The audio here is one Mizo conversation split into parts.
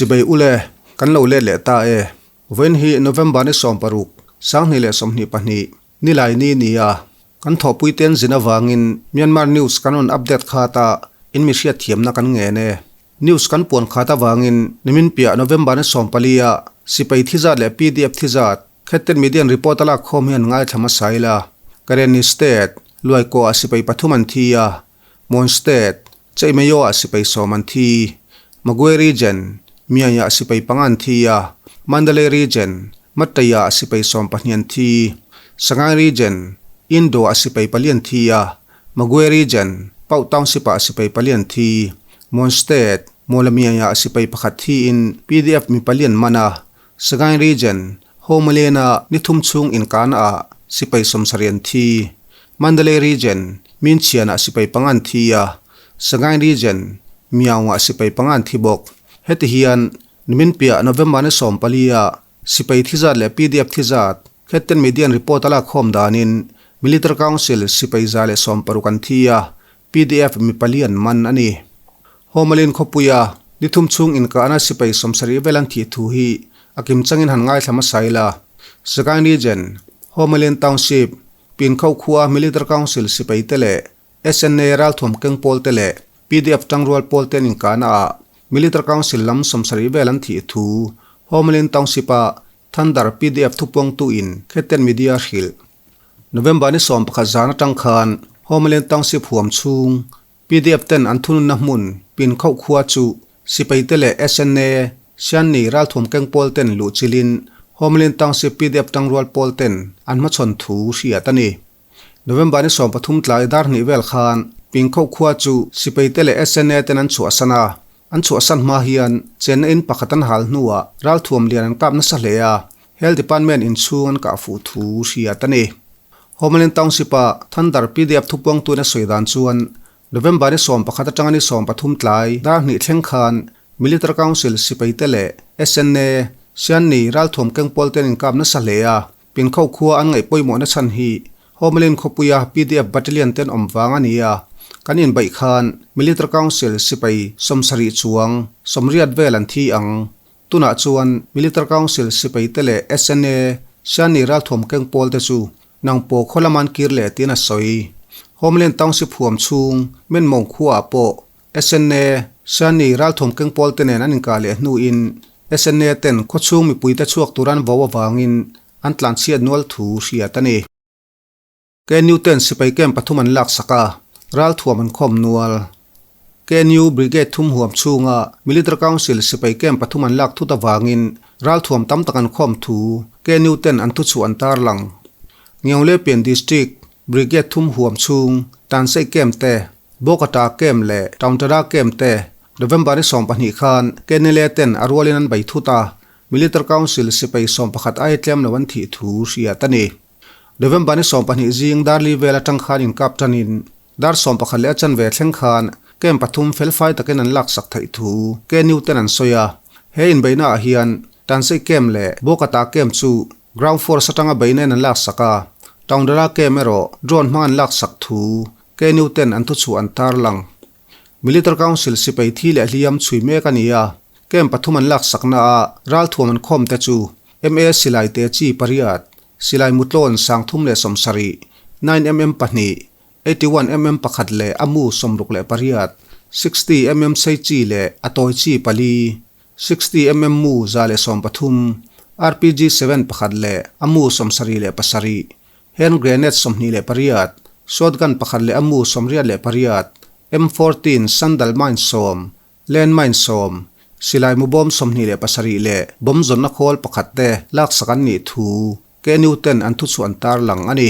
Chibei ule, kan lo let leh ta e. Vawiin hi November ni 16, 2022, Nilai ni ni a, kan thawhpui ten zin avangin Myanmar News kan rawn update khat a, in mi hriatthiamna kan ngen e. News kan puan khat avangin nimin piah November ni 14 a sipai thi zat leh pdf thi zat Khetten Median report a lak khawm hian ngaithla hmasa ila. Karenni State, Luaikaw ah sipai pathum an thi a, Mon State, Cheimayo ah sipai sawm an thi, Magwe Region, Myay ah sipai panga an thi a, Mandalay Region, Mattay ah sipai 12 an thi, Sagaing Region, Indo ah sipai pali an thi a, Magwe Region, Pauk Township ah sipai pali an thi, Mon State, Mawlamyay ah sipai pakhat thiin pdf mi pali an man a, Sagaing Region, Homalena ah ni thum chhung inkahna ah sipai 70 an thi. Mandalay Region, Minchhian ah sipai panga an thi a, Sagaing Region, Myaung ah sipai panga an thi bawk. Heti hian nimin piah November ni 14 ah sipai thi zat leh pdf thi zat Khetten Median report a lak khawm danin Military Council sipai 160 an thi a, Pdf mi pali an man a ni. Homalin khawpuia ni thum chhung inkahna sipai 70 vel an thih thu hi a kim changin han ngaithla hmasa ila. Sagaing Region, Homalin Township, Pinkho khua Military Council sipai te leh SNA ralthuam keng pawl te leh pdf tangrual pawl te an inkahna ah Military Council lam 70 vel an thih thu Homalin Township a Thunder pdf thupuangtu in Khetten Media hrilh. November ni 11 zan atang khan Homalin Township huam chhung pdf ten an thununna hmun pin khauh khua chu sipai te leh SNA Sianni ralthuam keng pawl ten luh chilin Homalin Township pdf tangrual pawl ten an hmachhawn thu hriat a ni. November ni 13 tlai dar hnih vel khan pin khauh khua chu sipai te leh SNA ten an chhuahsan a, an chhuahsan hma hian chenna in pakhat an hal hnuah ralthuam lian an kap nasa hle a, Health Department inchhung an kah fuh thu hriat a ni. Homalin Township a Thunder pdf thupuangtuin a sawi dan chuan November ni 11 atanga ni 13 tlai dar hnih thleng khan Military Council sipai te leh SNA, Sianni, ralthuam keng pawl te an inkap nasa hle a, Pinkho khua an ngaih pawimawhna chhan hi Homalin khawpuia pdf battalion te an awm vang a ni a, kan inbaih khan Military Council sipai 70 chuang 80 vel an thi ang. Tunah chuan Military Council sipai te leh SNA, Sianni ralthuam keng pawl te chu nangpawh khaw lama an kir leh tiin a sawi. Homeland Township huam chhung Menmawng khuaah pawh SNA, Sianni ralthuam keng pawl te nen an inkah leh hnuin SNA ten khaw chhung mipuite chhuak tur an vo avangin an tlanchhiat nual thu hriat a ni. KNU ten sipai camp pathum an lak sak a, ralthuam an khawm nual. KNU Brigade thum huam chhunga Military Council sipai camp pathum an lak thut avangin ralthuam tam tak an khawm thu KNU ten an thuchhuah an tarlang. Ngiaunglepian District Brigade thum huam chhung Tansei camp te, Bawkata camp leh Taungtara camp te November ni 12 khan KNLA ten a rualin an bei thut a, Military Council sipai 11 aia tlem lo an thih thu hriat a ni. November ni 12 zing darli vel atang khan inkap tanin dar 11 leh a chanve thleng khan camp pathum felfai takin an lak sak theih thu KNU ten an sawi a. He inbeihna ah hian Tansei camp leh Bawkata camp chu ground force atanga beihna in an lak sak a, Taungdara camp erawh drone hmang an lak sak thu KNU ten an thuchhuah an tarlang. Military Council sipai thi leh hliam chhui mek a ni a, camp pathum an lak sakna a ralthuam an khawm te chu MA silai te chi pariat, Silai mutlawn 370, 9mm pahnih, 81mm pakhat leh a mu 68, 60mm sei chi leh a tawi chi pali, 60mm mu 113, RPG 7 pakhat leh a mu 77, hand grenade 28, shotgun pakhat leh a mu 88, M14 sandal mine 10, Landmine 10, silai mu bawm 27 leh bawm zawnna khawl pakhat te laksak an nih thu KNU ten an thuchhuah an tarlang a ni.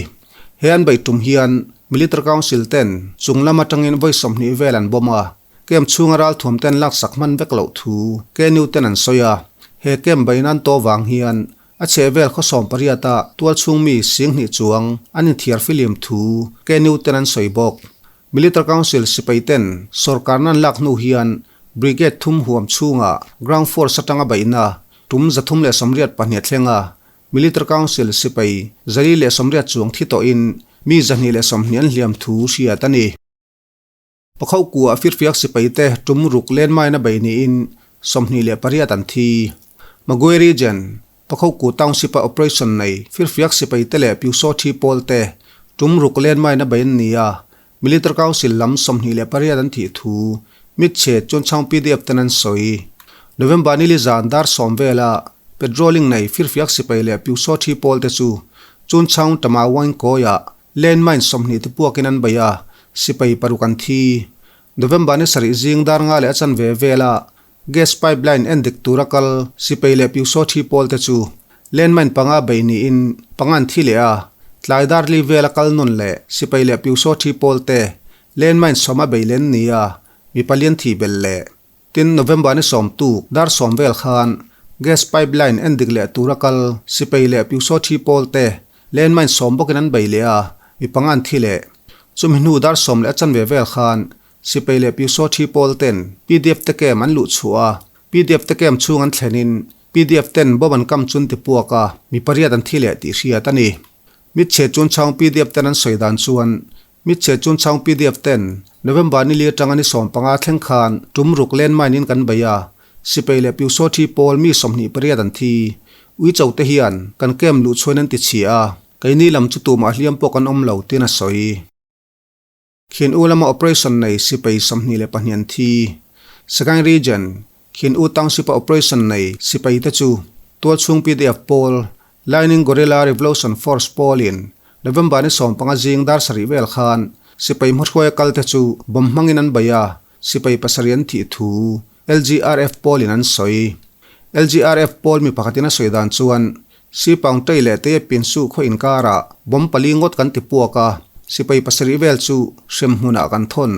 He an beih tum hian Military Council ten chung lam atangin vawi 20 vel an bawm a, camp chhunga ralthuam ten laksak hman vek loh thu KNU ten an sawi a. He camp beih nan to vang hian a chhehvel khaw 18 ah tual chhung mi 20,000 chuang an inthiar filim thu KNU ten an sawi bawk. Military Council sipai ten sorkarna an lak hnu hian Brigade thum huam chhunga ground force atanga beihna tum 382 thleng a, Military Council sipai 480 chuang thi tawhin mi 220 an hliam thu hriat a ni. Pakho kua firfiak sipai te tum ruk landmine a bei niin 28 an thi. Magwe Region, Pakhoku Township-a operation nei firfiak sipaite leh Pyusawthi pawlte tum ruk landmine a bei an ni a, Military Council lam 28 an thih thu mitchhe Chunchang pdf ten an sawi. November nili zan dar sawm vela patrolling nei firfiak sipai leh Pyusawthi pawlte chu Chunchang Tamawaing kawiah landmine 20 te puakin an bei a, sipai paruk an thi. November ni sarih zing dar nga leh a chanve vela Gas pipeline en dik tura kal sipai leh Pyusawthi pawlte chu landmine panga bei niin panga an thi leh a, tlai dar li vela kal nawn leh sipai leh Pyusawthi pawlte landmine sawma bei len ni a, mi palian thih belh leh. Tin, November ni sawm tuk dar sawm vel khan gas pipeline en dik leh tura kal sipai leh Pyusawthi pawlte landmine sawm bawkin an bei leh a, mi panga an thi leh. Chumi hnu dar sawm leh a chanve vel khan Sipai leh Pyusawthi pawl ten pdf te camp an luh chhuah a, pdf te camp chhung an thlenin pdf ten bomb an kam chun ti puak a, mi pariat an thi leh tih hriat a ni. Mitchhe chunchang pdf ten an sawi dan chuan Mitchhe chunchang pdf ten November ni li atanga ni 15 thleng khan tum ruk landmine in kan bei a, Sipai leh Pyusawthi pawl mi 28 an thi. Uicho te hian kan camp luh chhuain an ti chhia a, keini lam chu tumah hliam pawh kan awm lo tiin a sawi. Khin U lama operation nei sipai 22 an thi. Sagaing Region, Khin U Township-a operation nei sipai te chu tualchhung pdf pawl, Lining Guerrilla Revolution Force pawlin November ni 15 zing dar sarih vel khan sipai hmahruaia kal te chu bomb hmangin an bei a, sipai pasarih an thih thu LGRF pawlin an sawi. LGRF pawl mi pakhatin a sawi dan chuan Sipang Tei leh Teia Pinsu khaw inkarah bomb pali ngawt kan ti puak a, sipai pasarih vel chu hrem hmunah kan thawn.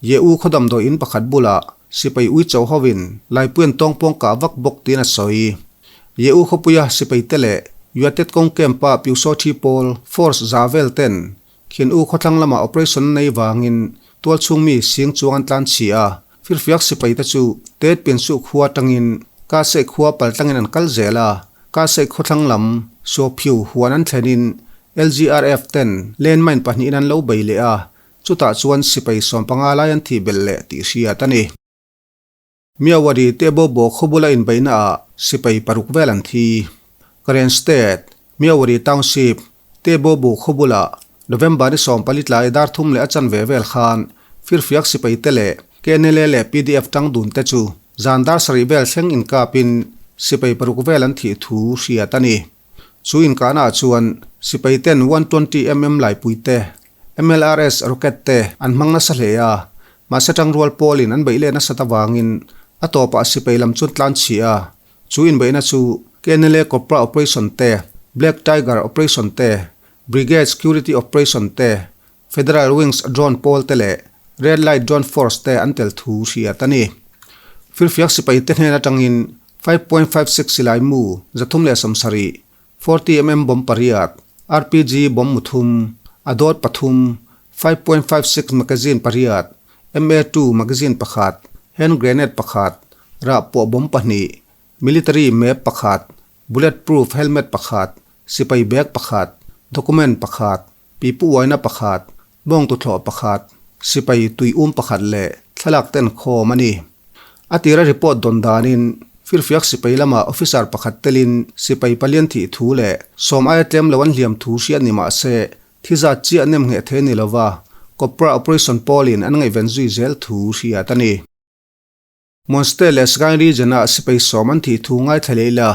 Ye U khaw damdawi in pakhat bulah sipai ui cho hovin Laipuian tawngpawng kah vak bawk tiin a sawi. Ye U khawpuia sipai te leh Yuatet kawng camp-a Pyusawthi pawl force za vel ten Khin U khawthlang lamah operation nei vangin tualchhung mi sing chuang an tlan chhi a, firfiak sipai te chu Tet Pinsu khua atangin Kasei khua pal tlangin an kal zel a, Kasei khawthlang lam Suaphiu huan an thlenin LGRF ten landmine pahnihin an lo bei leh a, chutah chuan sipai 15 lai an thih belh leh tih hriat a ni. Myawaddy te Bobo khawbula inbeihna ah sipai paruk vel an thi. Karen State, Myawaddy Township, te Bobo khawbula November ni 14 tlai dar thum leh a chanve vel khan firfiak sipai te leh KNLA leh pdf tang dun te chu zan dar sarih vel thleng inkapin sipai paruk vel an thih thu hriat a ni. Chu inkahna ah chuan sipai ten 120mm laipui te, MLRS rocket te an hmang nasa hle a, mahse tangrual pawlin an beih leh nasat avangin a tawpah sipai lam chuan tlan chhi a. Chu inbeihna chu KNLA Cobra Operation te, Black Tiger Operation te, Brigade Security Operation te, Federal Wings Drone pawl te leh Red Light Drone Force te an tel thu hriat a ni. Firfiak sipai te hnen atangin 5.56 silai mu 370, 40 mm bomb pariat, RPG bomb mu thum, a dawt pathum, 5.56 magazine pariat, MA2 magazine pakhat, hand grenade pakhat, rah pawh bomb pahnih, military map pakhat, bullet proof helmet pakhat, sipai bag pakhat, document pakhat, pipu uaina pakhat, bawng tuthlawh pakhat, sipai tui um pakhat leh thlalak ten khawm a ni. A tira report dawn danin firfiak sipai lama officer pakhat telin sipai palian thih thu leh sawm aia tlem lo an hliam thu hriat ni mah se thi zat chiah nem ngheh thei ni lova Cobra Operation pawlin an ngaihven zui zel thu hriat a ni. Monster leh Sagaing Region-ah sipai sawm an thih thu ngaithla leh ila,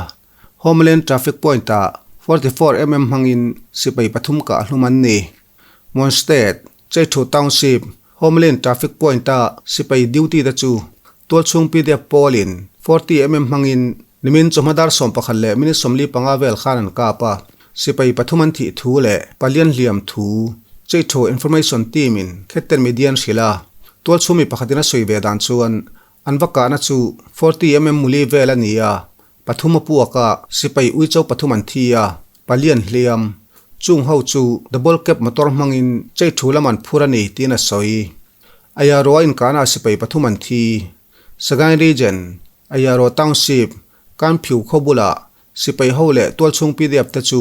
Homeland Traffic Point-ah 44mm hmangin sipai pathum kah hlum an ni. Monstead, Cheithu Township, Homeland Traffic Point-a sipai duty te chu tualchhung pdf pawlin 40mm hmangin nimin chawhma dar 11 leh minute 45 vel khan an kap a, sipai pathum an thih thu leh palian hliam thu Cheithu Information Team-in Khetten Media an hrilh a. Tualchhumi pakhatin a sawi ve dan chuan an va kahna chu 40mm muli vel a ni a, pathum a puak a, sipai uicho pathum an thi a, palian hliam. Chung ho chu double cab motor hmangin chei thu lam an phur a ni tiin a sawi. Ayaro a inkahna ah sipai pathum an thi. Sagaing Region, Ayaro Township, Kanphiu khaw bulah Sipai ho leh tualchhung pdf te chu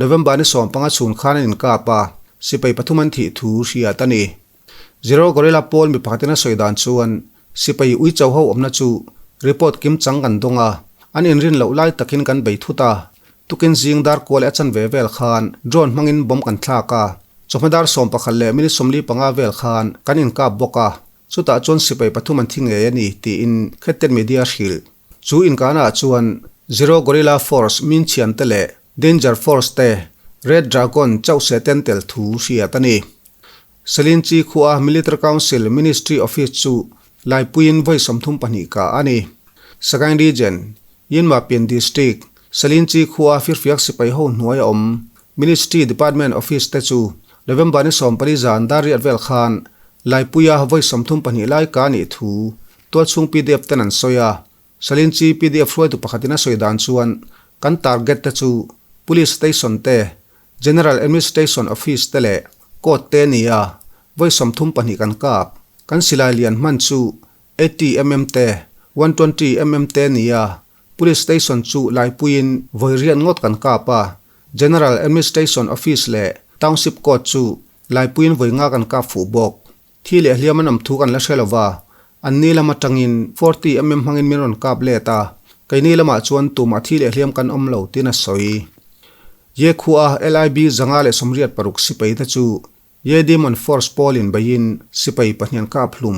November ni 15 chhun khan an inkap a, sipai pathum an thih thu hriat a ni. Zero Gorilla pawl mi pakhatin a sawi dan chuan sipai uicho ho awmna chu Report kim chang kan dawng a, an inrin loh lai takin kan bei thut a. Tukin zing dar kual leh a chanve vel khan drone hmangin bomb kan thlak a, chawhma dar 11 leh minute 45 vel khan kan inkap bawk a, chutah chuan sipai pathum an thi ngei a ni, tiin Khettet Media hrilh. Chu inkanah chuan Zero Gorilla Force min chhiante leh Danger Force te, Red Dragon chauh se ten tel thu hriat a ni. Selinchi khua Military Council Ministry Office chu Laipuiin vawi 32 kah a ni. Sagaing Region, Yinmapin District, Selinchi khua Firfiak sipai ho hnuai a awm Ministry Department Office te chu November ni 14 zan dar riat vel khan Laipuia vawi 32 lai kah a nih thu tualchhung pdf ten an sawi a. Salinchi pdf hruaitu pakhatin a sawi dan chuan kan target te chu Police Station te, General Administration Office te leh Court te a ni a, vawi 32 kan kap. Kan silai lian hman chu 80 mm te, 120 mm te a ni a, Police Station chu laipuiin vawi riat ngawt kan kap a, General Administration Office leh Township Court chu laipuiin vawi nga kan kap fuh bawk. Thi leh hliam an awm thu kan la hre lo va, an ni lam atangin 40 mm hmangin min rawn kap let a, keini lamah chuan tumah thi leh hliam kan awm lo tiin a sawi. Ye khua LIB 186 sipai te chu Ye Demon Force pawlin beiin sipai pahnian kap hlum.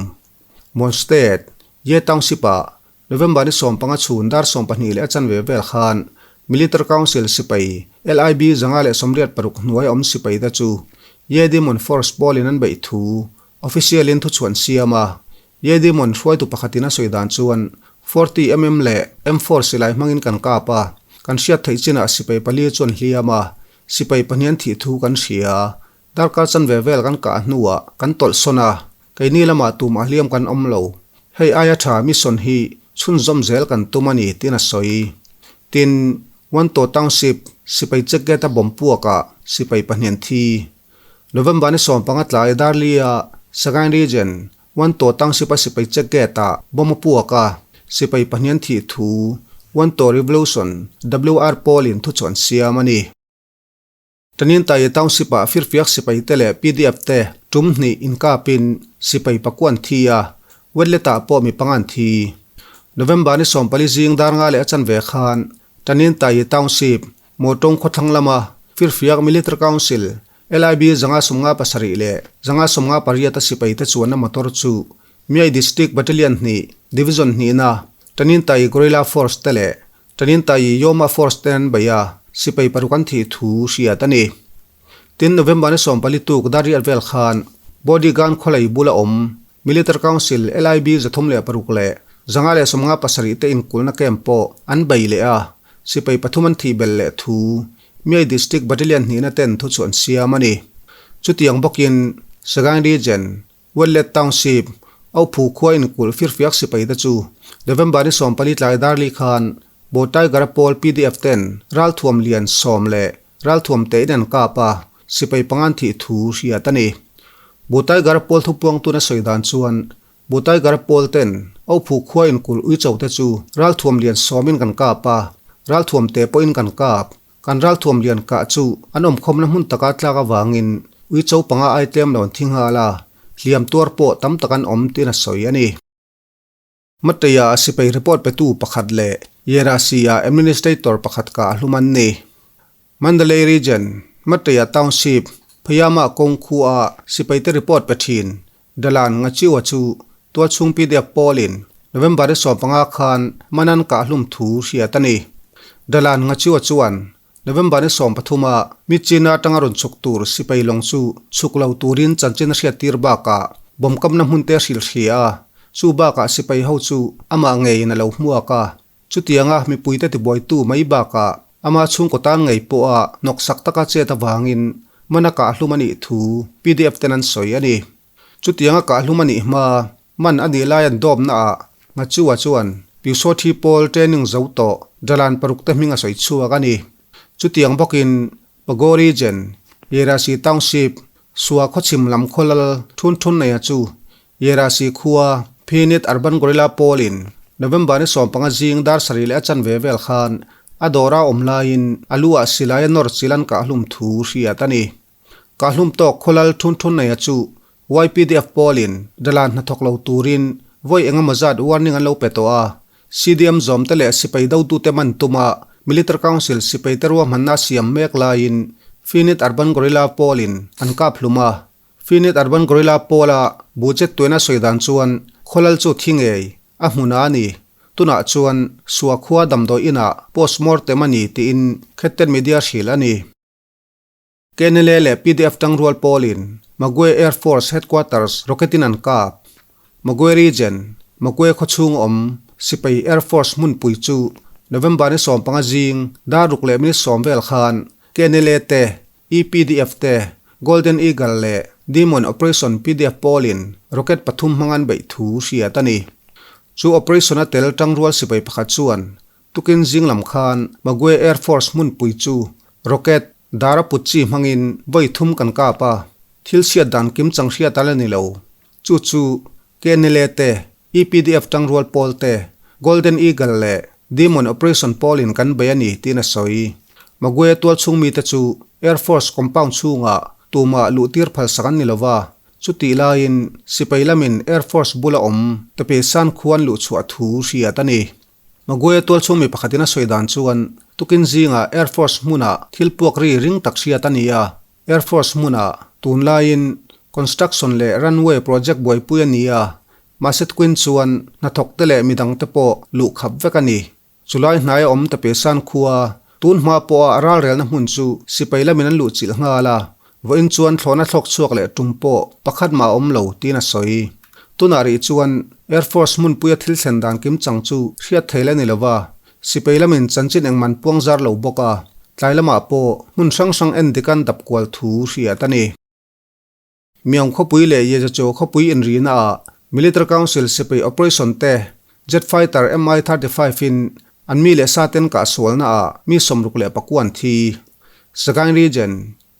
Mon State, Ye Township ah November ni 15 chhun dar 12 leh a chanve vel khan Military Council sipai LIB 186 hnuai awm sipai te chu Ye Demon Force pawlin an beih thu official in thuchhuan siam a. Ye Demon hruaitu pakhatin a sawi dan chuan 40 mm leh M4 silai hmangin kan kap a, kan hriat theih chinah sipai pali chuan hliam a, sipai pahnian thih thu kan hria. Darkar chanve vel kan kah hnuah kan tawlh sawn a, keini lamah tumah hliam kan awm lo. Hei aia tha mission hi chhunzawm zel kan tum a ni tiin a sawi. Tin, Wanto Township sipai check gate a bomb puakah sipai pahnian thi. November ni 15 tlai Darli-a Sagaing Region Wanto Township a sipai check gate ah bomb a puak a, sipai pahnian thih thu Wanto Revolution WR pawlin thuchhuan siam a ni. Tanintai Township ah firfiak sipai te leh pdf te tum hnih inkapin sipai pakuan thi a, Wetlet ah pawh mi pangan thi. November ni 14 zing dar nga leh a chanve khan Tanintai Township, Mawtawng khawthlang lama firfiak Military Council, LIB 157 leh 158 a sipai te chuanna motor chu Myae District Battalion hnih, Division hnihna, Tanintai Guerrilla Force te leh Tanintai Yoma Force te an bei a, sipai paruk an thih thu hriat a ni. Tin, November ni 14 tuk dar riat vel khan Body Gun khawlei bula awm Military Council LIB 306 leh 157 te inkulhna camp pawh an bei leh a, sipai pathum an thih belh leh thu Myae District Battalion hnihna ten thu chu an siam a ni. Chutiang bawkin Sagaing Region Wetlet Township, Auphu khua inkulh firfiak sipai te chu November ni 14 tlai darli khan Bo Tiger pawl pdf ten ralthuam lian 10 leh ralthuam te in an kap a, sipai pangan thih thu hriat a ni. Bo Tiger pawl thupuang tuna sawi dan chuan Bo Tiger pawl ten Auphu khua inkulh uicho te chu ralthuam lian 10 in kan kap a, ralthuam te pawhin kan kap. Kan ralthuam lian kah chu an awmkhawmna hmun taka tlak avangin uicho panga ai tlem lo an thi nghal a, hliam tuar pawh tam tak an awm tiin a sawi a ni. Mateia sipai report petu pakhat leh Yerasi-a administrator pakhat kah a hlum an ni. Mandalay Region, Mateia Township, Phayama kawng khua sipaite report pe thin Dalan Ngachiwa chu tualchhung pdf pawlin November ni 15 khan Manan kah hlum thu hriat a ni. Dalan Ngachiwa chuan November ni 13 a Myitkyina atanga rawn chhuk tur sipai lawng chu chhuk lo turin chanchin a hriat tir bakah bomb kamna hmun te a hrilh hria a, chu bakah sipai ho chu amah ngeiin a lo hmuak a. Chutianga mipuite tibuaitu mai bakah ama chhungkaw tan ngei pawha hnawksak taka chet avangin mana kah hlum a nih thu pdf ten an sawi a ni. Chutianga kah hlum a nih hma, man a nih lai an dawpna ah Ngachua chuan Pyusawthi pawl training zo tawh Dalan paruk te hming a sawi chhuak a ni. Chutiang bawkin Pago Region, Yerasi Township, Sua khawchhim lam khawlal thun thun neia chu Yerasi khua Phinit Urban Guerrilla pawlin November ni 15 zing dar sarih leh a chanve vel khan a dawra awm laiin a lu ah silai a nawr chil an kah hlum thu hriat a ni. Kah hlum tawk khawlal thun thun neia chu YPDF pawlin Dalan hnathawk lo turin vawi engemaw zat warning an lo pe tawh a. CDM zawmte leh sipai dotute man tuma Military Council sipaite ruahmanna siam mek laiin Finit Urban Guerrilla pawlin an kap hlum a. Finit Urban Guerrilla pawla budget tuaina sawi dan chuan khawlal chu thi ngei a hmun a ni. Tunah chuan Suakhua damdawi inah postmortem a ni tiin Khetten Media hrilh a ni. KNLA leh pdf tangrual pawlin Magwe Air Force Headquarters rocket-in an kap. Magwe Region, Magwe khawchhung awm sipai Air Force hmunpui chu November ni 15 zing dar ruk leh minute sawm vel khan KNLA te, EPDF te, Golden Eagle leh Demon Operation pdf pawlin rocket pathum hmang an beih thu hriat a ni. Chu operation-a tel tangrual sipai pakhat chuan Tukin zing lam khan Magwe Air Force hmunpui chu rocket dar a put chi hmangin vawi thum kan kap a, thil chhiat dan kim chang hriat a la ni lo. Chu chu KNLA te, EPDF tangrual pawl te, Golden Eagle leh Demon Operation pawlin kan bei a ni tiin a sawi. Magwe tualchhung mite chu Air Force compound chhungah tumah luhtir phalsak an ni lo va, chutih laiin sipai lamin Air Force bula awm Tapesan khuan luhchhuah thu hriat a ni. Maguire tualchhung mi pakhatin a sawi dan chuan tukin zingah Air Force hmunah thil puak ri ring tak hriat a ni a, Air Force hmunah tunlaiin construction leh runway project buaipui a ni a, mahse tukin chuan hnathawkte leh midangte pawh luh khap vek a ni. Chulai hnaia awm ta Pesan khua tun hma pawha ralrelna hmun chu sipai lamin an luh chilh nghal a, Vawiin chuan thlawhna thlawk chhuak leh tum pawh pakhat mah a awm lo tiin a sawi. Tunah rih chuan Air Force hmunpuia thil thlen dan kim chang chu hriat thei la ni lo va, sipai lamin chanchin engman puang zar lo bawk a, tlai lamah pawh hmun hrang hrang en dikan dap kual thu hriat a ni. Miang khawpui leh Yezacho khawpui inrihna ah Military Council sipai operation te Jet fighter Mi 35 in an mi leh sa ten kah sualna ah mi 69 an thi. Sagaing Region,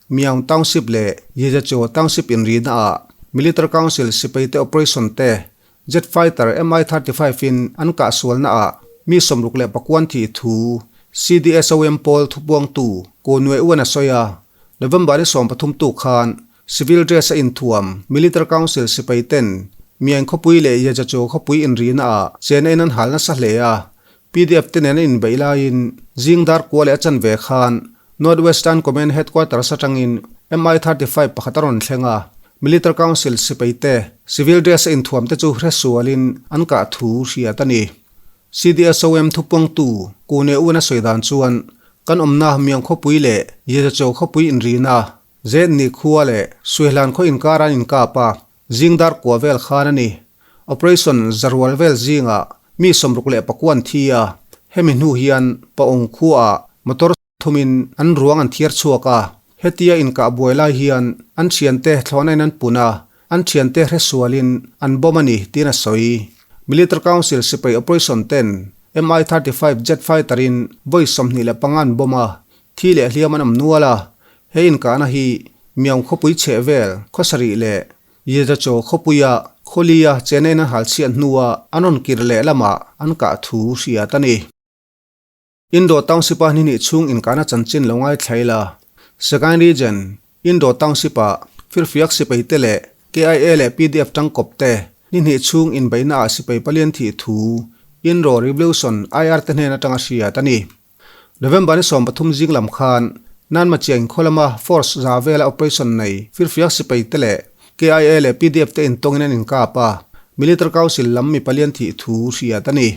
Myaung Township leh Yezacho Township inrihna ah Military Council sipai te operation te Jet fighter Mi 35 in an kah sualna ah mi 69 an thih thu CDSOM pawl thupuangtu Ko Nwe Uan a sawi a. November ni 13 tu khan Civil dress a inthuam Military Council sipai ten Myaing khawpui leh Yezacho khawpui inrihna ah chen en an hal nasa hle a, pdf te nen an inbeih laiin zing dar kua leh a chanve khan North Western Command Headquarters atangin Mi 35 pakhat a rawn thleng a, Military Council sipai te civil dress a inthuam te chu hresualin an kah thu hriat a ni. CDSOM thupuangtu Kune Un a sawi dan chuan kan awmna Myaung khawpui leh Yezacho khawpui inrihna Zetni khua leh Suihlan khaw inkar an inkap a, zing dar kua vel khan a ni. Operation Zarual vel zingah mi 69 an thi a, hemi hnu hian Paung khuaah motor thumin an ruang an thiar chhuak a, hetia inkah buai lai hian an thiante thlawhna in an pun a, an thiante hresualin an bomb a ni tiin a sawi. Military Council sipai operation ten Mi 35 jet fighter in vawi 25 an bomb a, thi leh hliam an awm nual a, He inkahna hi Miang khawpui chheh vel khawsarih leh Yezachaw khawpuia khawlia chena in an hal chhiat hnua an rawn kir leh lamah an kah thu hriat a ni. Indo Township-a hnih chhung inkahna chanchin lo ngaithla ila, Sagaing Region, Indo Township-ah firfiak sipai te leh KIA leh pdf tangkawp te ni hnih chhung inbeihna ah sipai palian thih thu Indo Revolution IR te hnen atanga hriat a ni. November ni 13 zing lam khan Nanma Chiang khaw lama Force za vela operation nei firfiak sipai te leh KIA leh pdf te intawngin an inkap a, Military Council lam mi palian thih thu hriat a ni.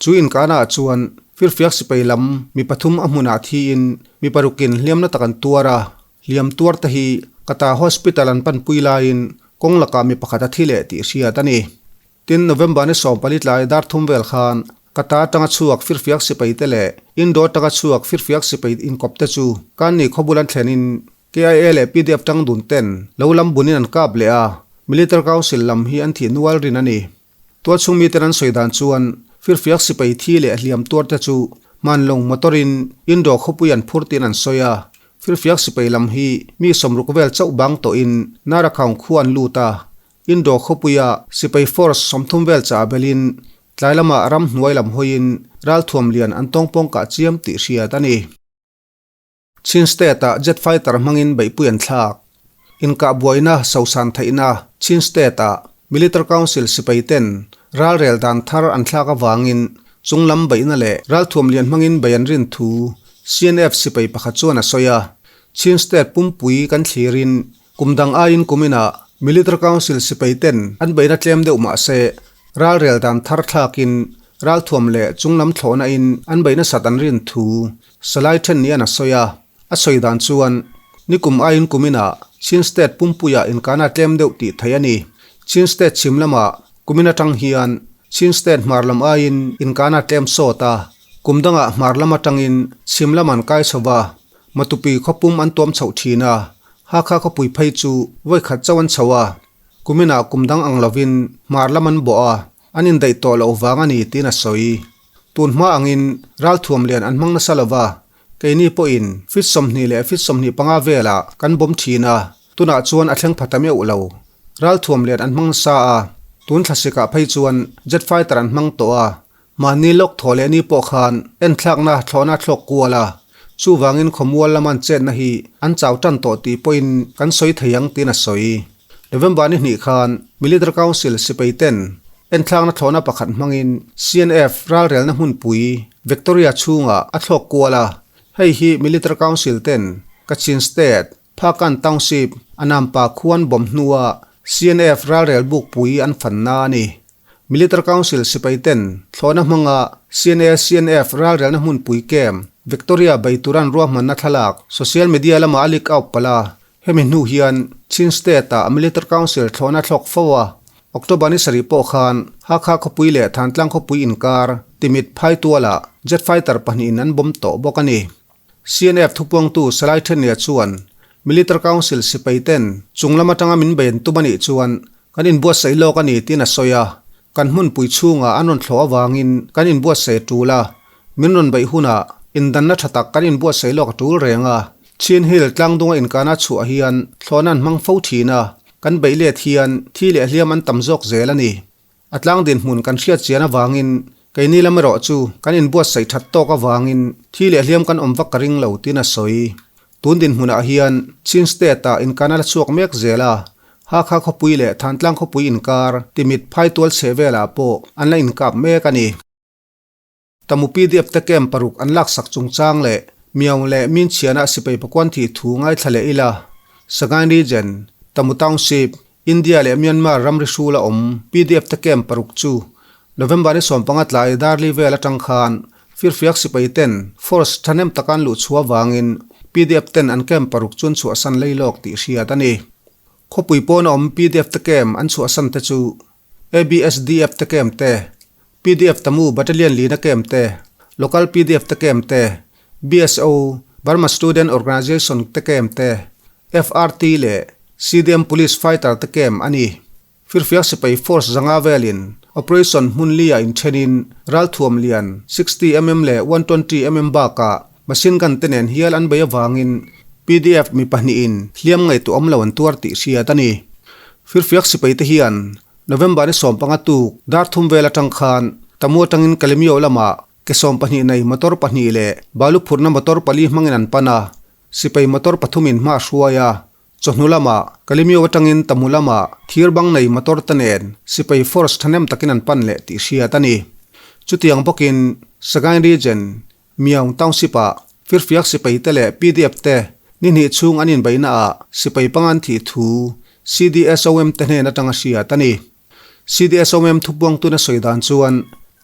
Chu inkahna ah chuan firfiak sipai lam mi pathum a hmunah thiin mi parukin hliamna tak an tuar a, hliam tuar te hi Kata Hospital an panpui laiin kawng lakah mi pakhat a thi leh tih hriat a ni. Tin, November ni 14 tlai dar thum vel khan Kata atanga chhuak firfiak sipai te leh Indo atanga chhuak firfiak sipai inkawp te chu Kanni khawbul an thlenin KIA leh pdf tang dun ten lo lam bunin an kap leh a, Military Council lam hi an thih nual rin a ni. Tualchhung miten an sawi dan chuan firfiak sipai thi leh hliam tuar te chu hmanlawng motor in Indo khawpui an phur tiin an sawi a, firfiak sipai lam hi mi 60 vel chauh bang tawhin Narakhaung khua an lut a, Indo khawpuia sipai force 30 vel chah belin tlai lamah ram hnuai lam hawiin ralthuam lian an tawngpawng kah chiam tih hriat a ni. Chin State-ah jet fighter hmangin beihpui an thlak. Inkah buaina sosan theihna Chin State-ah Military Council sipai ten ralrel dan thar an thlak avangin Chunglam beihna leh ralthuam lian hmangin bei an rin thu CNF sipai pakhat chuan a sawi a. Chin State pumpui kan thlirin kum dang aiin kuminah Military Council sipai ten an beihna tlem deuh mah se ralrel dan thar thlakin ralthuam leh chunglam thlawhna in an beihna sat an rin thu Salai then nian a sawi a. A sawi dan chuan nikum aiin kuminah Chin State pumpuiah inkana tlem deuh tih theih a ni. Chin State chhim lamah Kumin atang hian Chin State hmar lam aiin inkana tlem sawt a, kum dangah hmar lam atangin chhim lam an kai chho va, Matupi khawpum an tuam chhoh thin a, Hakha khawpui phei chu vawi khat chauh an chho a, kuminah kum dang ang lovin hmar lam an bawh a, an indaih tawh loh vang a ni tiin a sawi. Tun hma angin ralthuam lian an hmang nasa lova, keini pawhin feet 20 leh feet 25 velah kan bawm thin a, Tunah chuan a thleng pha ta meuh lo. Ralthuam lian an hmang nasa a, tun thlasikah phei chuan jet fighter an hmang tawh a, mahni lawk thaw leh ni pawh khan enthlakna thlawhna thlawk kual a, chuvangin khawmual lama an chetna hi an chau tan tawh tih pawhin kan sawi thei ang tiin a sawi. November ni hnih khan Military Council sipai ten enthlakna thlawhna pakhat hmangin CNF ralrelna hmunpui Victoria chhungah a thlawk kual a, hei hi Military Council ten Kachin State, Phakan Township a Nampa khuan bawm hnua CNF ralrel bukpui an fanna a ni. Military Council sipai ten thlawhna hmanga CNA CNF ralrelna hmunpui camp Victoria bei turan ruahmanna thlalak social media lama a leak out palh a, hemi hnu hian Chin State ah Military Council thlawhna thlawk fo a, October ni sarih pawh khan Hakha khawpui leh Thantlang khawpui inkar Timit Phaitualah jet fighter pahnihin an bawm tawh bawk a ni. CNF thupuangtu Salai Thenia chuan Military Council sipai ten chung lam atanga min bei an tum a nih chuan kan inbuatsaih lawk a ni tiin a sawi a, kan hmunpui chhungah an rawn thlawh avangin kan inbuatsaih a tul a, min rawn beih hunah indanna tha tak kan inbuatsaih lawk a tul reng a. Chin Hill tlangdunga inkana chhuah hian thlawhna an hmang fo thin a, kan beih let hian thi leh hliam an tam zawk zel a ni. A tlang dinhmun kan hriat chian avangin keini lam erawh chu kan inbuatsaih that tawk avangin thi leh hliam kan awm vak ka ring lo tiin a sawi. Tun dinhmunah hian Chin State-ah inkana la chhuak mek zel a, Hakha khawpui leh Thantlang khawpui inkar Timit phaitual chheh velah pawh an la inkap mek a ni. Tamu PDF te camp paruk an laksak chungchang leh Miao leh Minchhiana sipai pakuan thih thu ngaithla leh ila. Sagaing Region, Tamu Township, India leh Myanmar ramri hrul a awm PDF te camp paruk chu November ni 15 tlai Darli vel atang khan firfiak sipai ten force thahnem taka an luh chhuah avangin PDF ten an camp paruk chu an chhuahsan lei lawk tih hriat a ni. Khawpui pawna awm PDF te camp an chhuahsan te chu ABSDF te camp te, PDF Tamu Battalion lina camp te, Local PDF te camp te, BSO, Burma Student Organisation te camp te, FRT leh CDM Police Fighter te camp a ni. Firfiak sipai force zanga velin Operation hmun lia inthenin ralthuam lian 60 mm leh 120 mm bakah machine gun te nen hial an bei avangin PDF mi pahnihin hliam ngaihtuah awm lo an tuar tih hriat a ni. Firfiak sipai te hian November ni 15 tuk dar thum vel atang khan Tamu atangin Kalemyo lamah ke 12 nei motor pahnih leh balu phurhna motor pali hmangin an pan a, sipai motor pathumin hma a hruai a. Chawhnu lamah Kalemyo atangin Tamu lamah thir bang nei motor te nen sipai force thahnem takin an pan leh tih hriat a ni. Chutiang bawkin Sagaing Region Myaung Township-ah firfiak sipai te leh PDF te ni hnih chhung an inbeihna ah sipai panga an thih thu CDSOM te hnen atanga hriat a ni. CDSOM thupuangtuna sawi dan chuan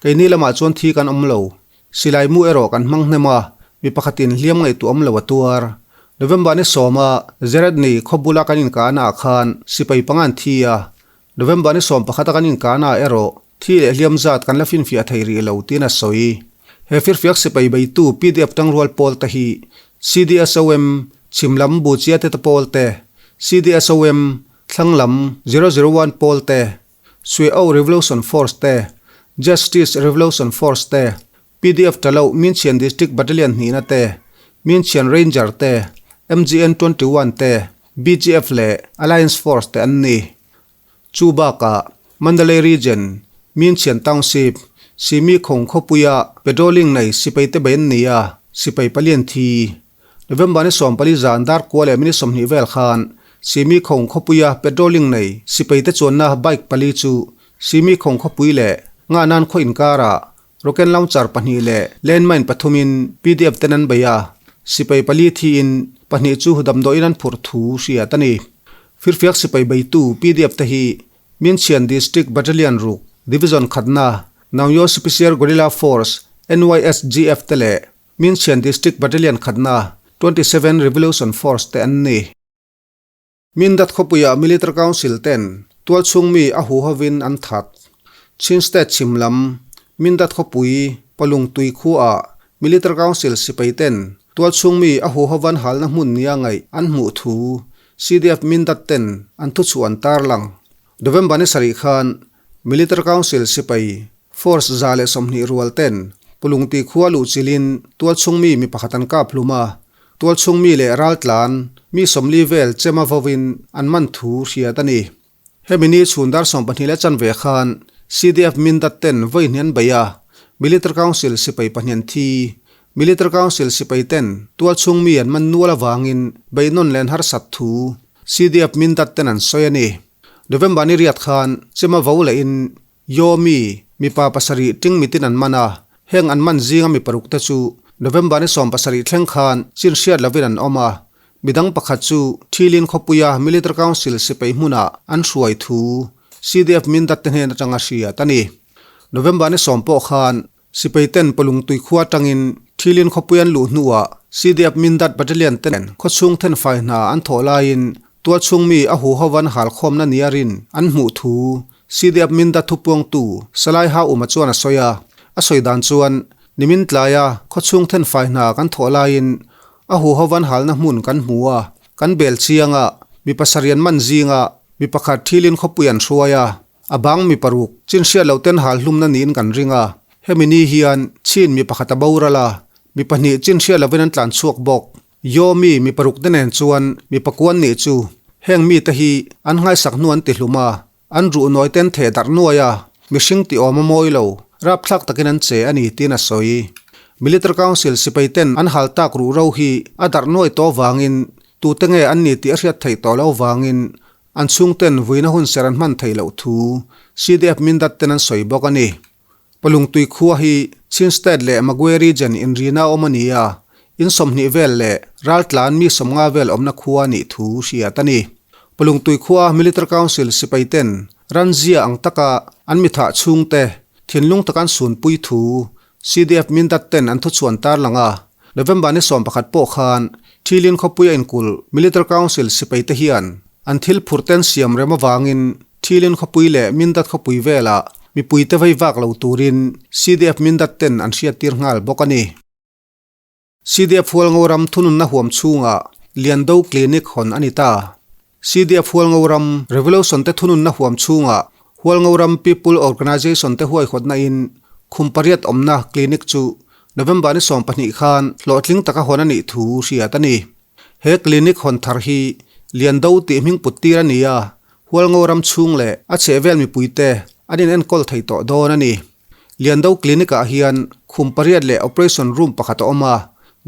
keini lamah chuan thi kan awm lo, silai mu erawh kan hmang hnem a, mi pakhatin hliam ngaihtuah awm lo a tuar. November ni sawma Zeretni khaw bula kan inkahna ah khan sipai panga an thi a, November ni 11 a kan inkahna ah erawh thi leh hliam zat kan la finfiah thei rih lo tiin a sawi. He firfiak sipai beitu PDF tangrual pawl te hi CDSOM, chhim lam Buchia te te pawl te, CDSOM, thlang lam 001 pawl te, Swe-O Revolution Force te, Justice Revolution Force te, PDF Talo Minchhian District Battalion hnihna te, Minchhian Ranger te, MGN 21 te, BGF leh Alliance Force te an ni. Chu bakah Mandalay Region, Minchhian Township, Simi Khawng khawpuia patrolling nei sipai te bei an ni a, sipai pali an thi. November ni 14 zan dar kua leh minute 20 vel khan Simi Khawng khawpuia patrolling nei sipai te chuanna bike pali chu Simi Khawng khawpui leh Nganan khaw inkarah. Rocket launcher pahnih leh landmine pathumin pdf ten an bei a, sipai pali thiin pahnih chu damdawiin an phurh thu hriat a ni. Firfiak sipai beitu pdf te hi Myinchian District Battalion ruk Division khatna Naungyo Special Guerrilla Force, NYSGF, te leh Myinchian District Battalion khatna 27 Revolution Force te an ni. Mindat khawpuiah Military Council ten tualchhung mi a hu hovin an that. Chin State chhim lam Mindat khawpui Palung tui khuaah Military Council sipai ten tualchhung mi a hu hovan halna hmun nia ngaih an hmuh thu CDF Mindat ten an thuchhuah an tarlang. November ni sarih khan Military Council sipai Force 120 rual ten Pulungti khua luhchilhin tualchhung mi mi pakhat an kap hlum a, Tualchhung mi leh raltlan mi 40 vel chema vawin an man thu hriat a ni. Hemi ni chhun dar 12 leh chanve khan CDF Mindat ten vawi hnian bei a, Military Council sipai pahnian thi, Military Council sipai ten tualchhung mi an man nual avangin beihnawn leh an harsat thu CDF Mindat ten an sawi a ni. November ni riat khan chema vo lehin Yaw mi, mipa pasarih ting mitin an man a, heng an man zinga mi paruk te chu November ni 17 thleng khan chin hriat lovin an awm a, midang pakhat chu Thilin khawpuia Military Council sipai hmunah an hruai thu CDF Mindat te hnen atanga hriat a ni. November ni 10 pawh khan Sipai ten Palung tui khua atangin Thilin khawpui an luh hnuah CDF Mindat Battalion ten khawchhung thenfai hna an thawh laiin tualchhung mi a huho an halkhawmna nia rin an hmuh thu CDF Mindat thupuangtu Salai Ha Uma chuan a sawi a. A sawi dan chuan nimin tlaia khawchhung thenfai hna kan thawh laiin a huho an halna hmun kan hmu a, kan bel chianga mi pasarih an man zinga mi pakhat Thilin khawpui an hruai a. A bang mi paruk, chin hriat loh ten hal hlumna niin kan ring a, hemi ni hian chin mi pakhat a boral a, mi pahnih chin hriat lovin an tlan chhuak bawk. Yaw mi mi paruk te nen chuan mi pakuan nih chu heng mite hi an nghaisak hnu an ti hlum a, an ruh nawi ten theh darh nuai a, mihring ti awm a mawi lo, rapthlak takin an che a ni tiin a sawi. Military Council sipai ten an hal tak ruh ro hi a darh nuai tawh vangin tute nge an ni tih a hriat theih tawh lo vangin An chhungten vuina hun ser an hman theih loh thu CDF Mindat ten an sawi bawk a ni. Palungtui khua hi Chin State leh Magwe Region inrina awm a ni a, in 20 vel leh raltlan mi 50 vel awmna khua a nih thu hriat a ni. Palungtui khua Military Council sipai ten ranzia ang taka an mithah chhungte thinlung taka an sunpui thu CDF Mindat ten an thuchhuan tarlang a, November ni 11 pawh khan Thilin khawpuia inkulh Military Council sipai te hian an thil phurh ten siam rem avangin Thilin khawpui leh Mindat khawpui velah mipui te vei vak lo turin CDF Mindat ten an hriattir nghal bawk a ni. CDF Hualngoram thununna huam chhungah Liando Clinic hawn a ni ta. CDF Hualngoram Revolution te thununna huam chhungah Hualngoram People Organisation te huaihawtna in khum pariat awmna clinic chu November ni 12 khan hlawhtling taka hawn a nih thu hriat a ni. He clinic hawn thar hi Liando tih hming put tir a ni a, Hualngoram chhung leh a chhehvel mipuite an inenkawl thei tawh dawn a ni. Liando Clinic ah hian khum pariat leh operation room pakhat a awm a,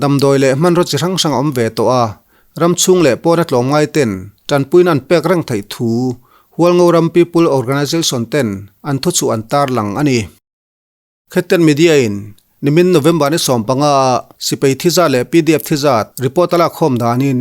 damdawi leh hmanraw chi hrang hrang a awm ve tawh a, ram chhung leh pawna tlawmngai ten tanpuina an pek reng theih thu Hualngoram People Organisation ten an thuchhuah an tarlang a ni. Khetten Media in nimin November ni 15 a sipai thizat leh PDF thizat report a lakkhawm danin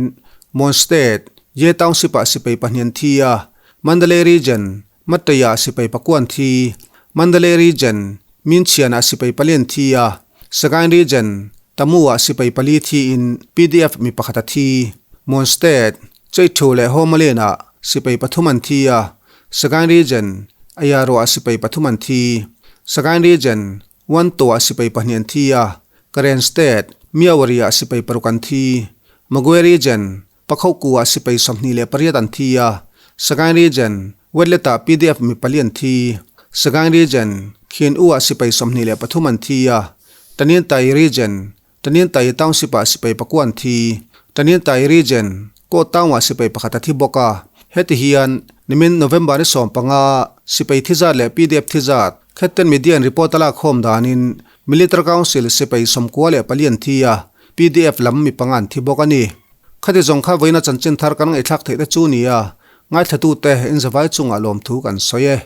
Mon State, Ye Township ah sipai pahnih an thi a, Mandalay Region, Matteia sipai pakuan thi, Mandalay Region, Minchhianah sipai pali an thi a, Sagaing Region, Tamu-ah sipai pali thiin PDF mi pakhat a thi. Mon State, Cheithu leh Homalin-ah sipai pathum an thi a, Sagaing Region, Ayaroah sipai pathum an thi. Sagaing Region, Wanto-ah sipai pahnih an thi a, Karen State, Myawaddy-ah sipai paruk an thi. Magwe Region, Pakhoku-ah sipai 28 an thi a, Sagaing Region, Wetlet-ah PDF mi pali an thi. Sagaing Region, Khin-U-ah sipai 23 an thi a, Tanintharyi Region, Tanintharyi Township-ah sipai pakua an thi. Tanintharyi Region, Ko Town-ah sipai pakhat a thi bawk a. Heti hian nimin November ni 15 sipai thi zat leh PDF thi zat Khetten Media-in report a lakkhawm danin Military Council sipai 94 an thi a, PDF lam mi panga an thi bawk a ni. Khati zawng kha vawiina chanchin thar kan ngaihthlak theih te chu ni a, ngaithlatute inzavai chungah lawmthu kan sawi e.